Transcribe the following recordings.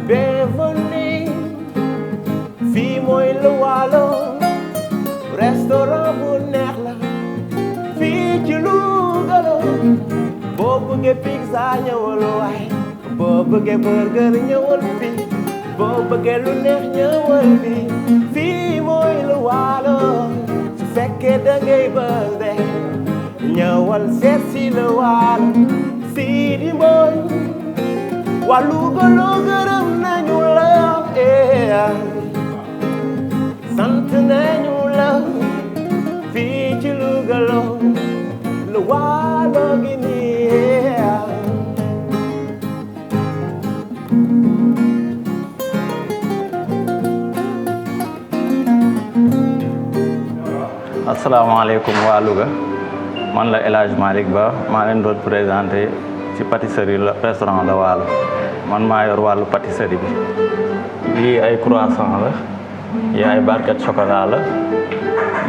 bienvenue fii mooy le Walo restaurant bu neex la fii ci Louga la boo bëggee pizza ñëwal waay boo bëggee burger ñëwal fii boo bëggee lu neex ñëwal fii fii mooy le Walo su fekkee da ngay bëgg ñëwal seet si le Walo fii di mooy waa Louga loo gërëm nañu la sant nañu la fii ci Louga loo le Walo gi nii asalaamaaleykum waa Louga man la El Hadj Malick Ba maa leen doon présenté ci pâtisserie restaurant Le Walo man maa yor wàllu pâtisserie bi lii ay croissant la yi ay barquette chocolat la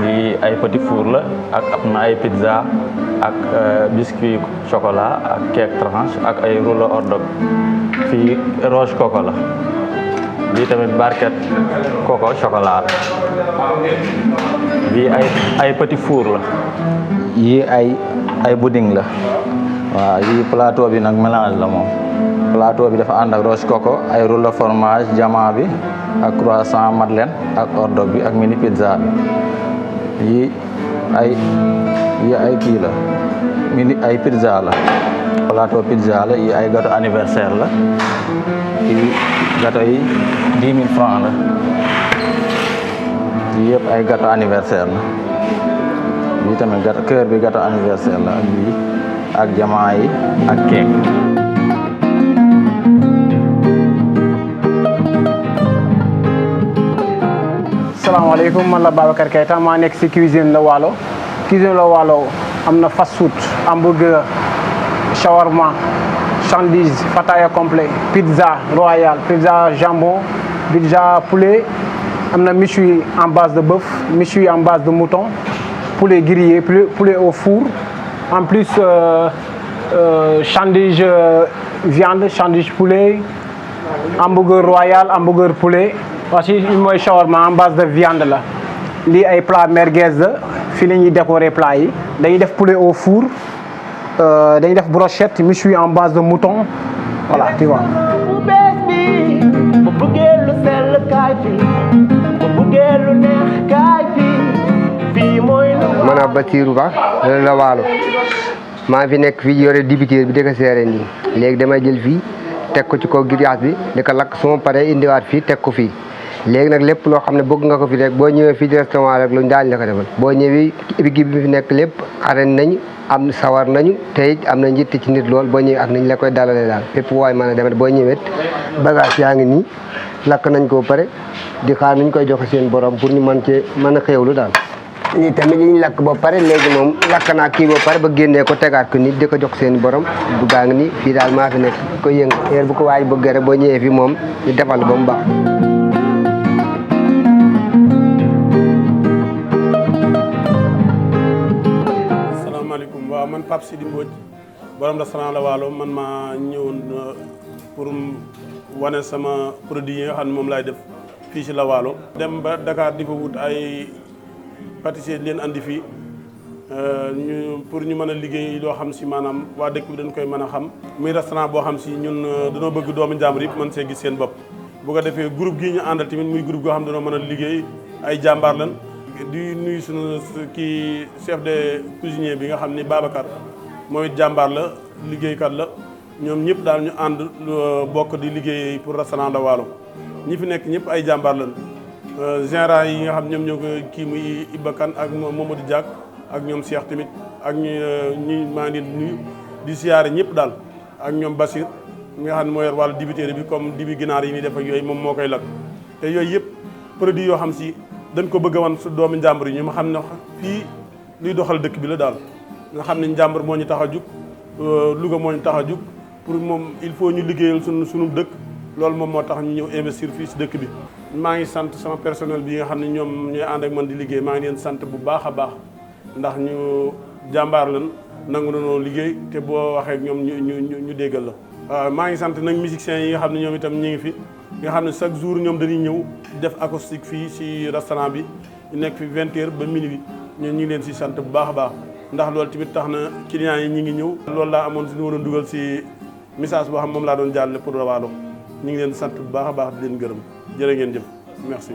lii ay petit four la ak am na ay pizza ak biscuit chocolat ak cake tranche ak ay rouleau hors d'oeuvre fii roche coco la lii tamit barquette coco chocolat la bii ay petit four la yii ay pudding la waaw yii plateau bi nag mélange la moom plateau bi dafa ànd ak roche coco ay rouleau fromage diamant bi ak croissant madeleine ak hors d'oeuvre bi ak mini pizza bi yii ay kii la mini ay pizza la plateau pizza la yii ay gâteau anniversaire la yii gâteau yi 10 000 francs la yii yëpp ay gâteau anniversaire la bii tamit gâteau cœur bi gâteau anniversaire la ak bii ak jamaa yi ak cake. Asalaamaaleykum man la Babacar Keita maa nekk ci cuisine Le Walo cuisine Le Walo am na fast food hamburger shawarma sandwich fataya complet pizza royal pizza jambon pizza poulet am na méchoui en base de bœuf méchoui en base de mouton poulet grillé poulet au four en plus sandwich viande sandwich poulet hamburger royal hamburger poulet aussi mooy shawarma en base de viande la lii ay plat merguez la fii la ñuy décorer plat yi dañuy def poulet au four dañuy def brochette méchoui en base de mouton voilà tu vois. bu bëggee lu sell kaay fii bu bëggee lu neex kaay fii mooy man a Bassirou Ba Le Walo maa fi nekk fii yore dibiteer bi di ko seere nii léegi damay jël fii teg ko ci kaw grillage bi di ko lakk su ma paree indiwaat fii teg ko fii léegi nag lépp loo xam ne bëgg nga ko fi rek boo ñëwee fii di restaurant rek luñ daañu la ko defal boo ñëwee équipe bi fi nekk lépp xarañ nañu am sawar nañu te it am na njiit ci nit lool boo ñëwee ak niñ la koy dalalee daal fépp waay mën a demet boo ñëwee bagage yaa ngi nii lakk nañ ko pare di xaar nuñ koy joxe seen borom pour ñu mën a xéewlu daal lii tamit li ñu lakk ba pare léegi moom lakk naa kii ba pare ba génnee ko tegaat ko nit di ko jox seen borom bu gaa ngi nii fii daal maa fi nekk ko yëng heure bu ko waaj bëgg rek boo ñëwee fii moom ñu defal ba mu baax. asalaamaaleykum waaw man Pape Sidi Mbodj borom restaurant Le Walo man maa ñëwoon pour wane sama produit yi nga xam ne moom laay def fii ci Le Walo dem ba Dakar di fa wut ay pâtissier leen andi fii pour ñu mën a liggéey loo xam si maanaam waa dëkk bi dañ koy mën a xam muy restaurant boo xam si ñun dañoo bëgg doomu njàmbur yëpp mën see gis seen bopp bu ko defee groupe gii ñu àndal tamit muy groupe goo xam ne dañoo mën a liggéey ay jàmbaar lan di nuyu suñu kii chef de cuisinier bi nga xam ni Babacar mooy jàmbaar la liggéeykat la ñoom ñëpp daal ñu ànd bokk di liggéey pour restaurant Le Walo ñi fi nekk ñëpp ay jàmbaar lan général yi nga xam ñoom ñoo ko kii muy Iba Kane ak Mamadou Diak ak ñoom Cheikh tamit ak ñi maa ngi nuyu di siyaare ñëpp daal ak ñoom Basir mi nga xam ne moo yor wàllu dibiterie bi comme dibi ginaar yi ñuy def ak yooyu moom moo koy lakk te yooyu yëpp produit yoo xam si dañ ko bëgg a wan su doomu njàmbur yi ñu ma xam ne fii luy doxal dëkk bi la daal nga xam ne njàmbur moo ñu tax a jug Louga moo ñu tax a jug pour moom il faut ñu liggéeyal suñu dëkk loolu moom moo tax ñu ñëw investir fii si dëkk bi. maa ngi sant sama personnel bi nga xam ne ñoom ñooy ànd ak man di liggéey maa ngi leen sant bu baax a baax ndax ñu jàmbaar lan nangu nañoo liggéey te boo waxee ak ñoom ñu déggal la. waaw maa ngi sant nag musiciens yi nga xam ne ñoom itam ñu ngi fi nga xam ne chaque jour ñoom dañuy ñëw def acoustique fii ci restaurant bi ñu nekk fi 20h ba minuit ñun ñu ngi leen ci sant bu baax a baax ndax loolu tamit tax na clients yi ñi ngi ñëw. loolu laa amoon si ñu waroon dugal ci message boo xam moom laa doon jàllale pour Walo ñu ngi leen sant bu baax a baax di leen gërëm jërë ngeen jëf merci.